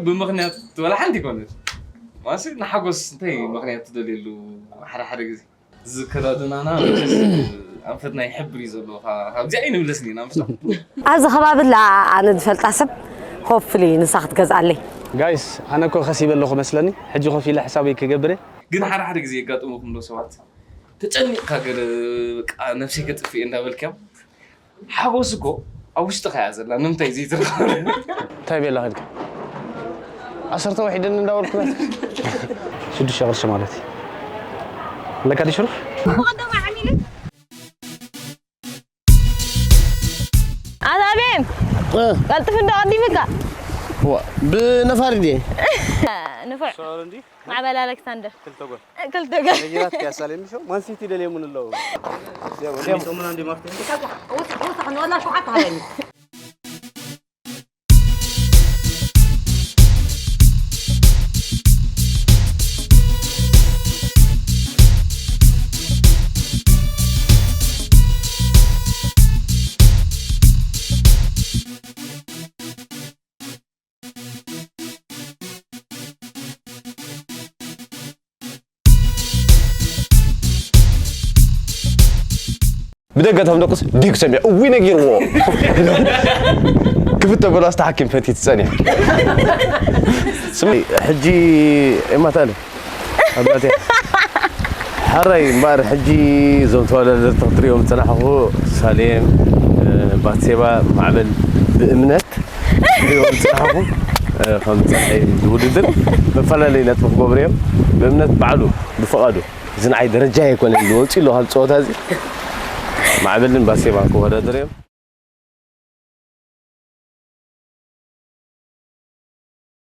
ብምኽንያት ወላ ሓንቲ ይኮነት ማሲ ንሓጎስ እንታይ ምኽንያት ትደልየሉ ሓደ ሓደ ግዜ ዝከዳድናና ኣንፈትና ይሕብር እዩ ዘሎ። ካብዚኣ ኣይንምለስን ኢና ምስታ ኣብዚ ከባቢ ላ ኣነ ዝፈልጣ ሰብ ሆፕፍሊ ንሳ ክትገዝኣለይ። ጋይስ፣ ኣነ እኮ ከሲበ ኣለኹ መስለኒ። ሕጂ ኮፍ ኢለ ሕሳበይ ክገብር እየ። ግን ሓደ ሓደ ግዜ የጋጥሙኹም ዶ ሰባት ተጨኒቕካ ገለ በቃ ነብሰይ ከጥፍእ እየ እንዳበልካዮም ሓጎስ እኮ ኣብ ውሽጥኻ እያ ዘላ። ንምንታይ ዘይትረኸበ እንታይ ቤላ ከድካ ዓሰርተ ውሒደን እንዳበልኩ ሽዱሽተ ቅርሺ ማለት እዩ ኣለካ ዲ ሽሩፍ ኣታቤም ቀልጥፍ እንዶ ቀዲምካ ብነፋሪ ድየ ንፉዕ ማዕበል ኣሌክሳንደር ክልተ ጎል ነጊራት ፒያሳ ለሚሾ ማንሲቲ ደልየሙን ኣለዉ ብደገ እቶም ደቁስ ዲግ ሰሚዑ እዊ ነጊርዎ ክፍተ በሉ ኣስተ ሓኪም ፈቲት ጸኒሕ ስሚ ሕጂ ኤማታለ ኣባቴ ሓራይ እምበኣር ሕጂ እዞም ተወዳደርቲ ክትሪኦም ዝጸናሕኹ ሳሌም ባትሴባ ማዕበል ብእምነት ክትሪኦም ዝጸናሕኹ ከም ጸንሐ ዝውድድር መፈላለይ ነጥቢ ክገብሩ እዮም ብእምነት ባዕሉ ብፍቓዱ እዚ ንዓይ ደረጃ ኣይኮነን ዝወፅእ ኣሎ ካብ ፀወታ እዚ ማዕበልን ባሴባን ክወዳደር እዮም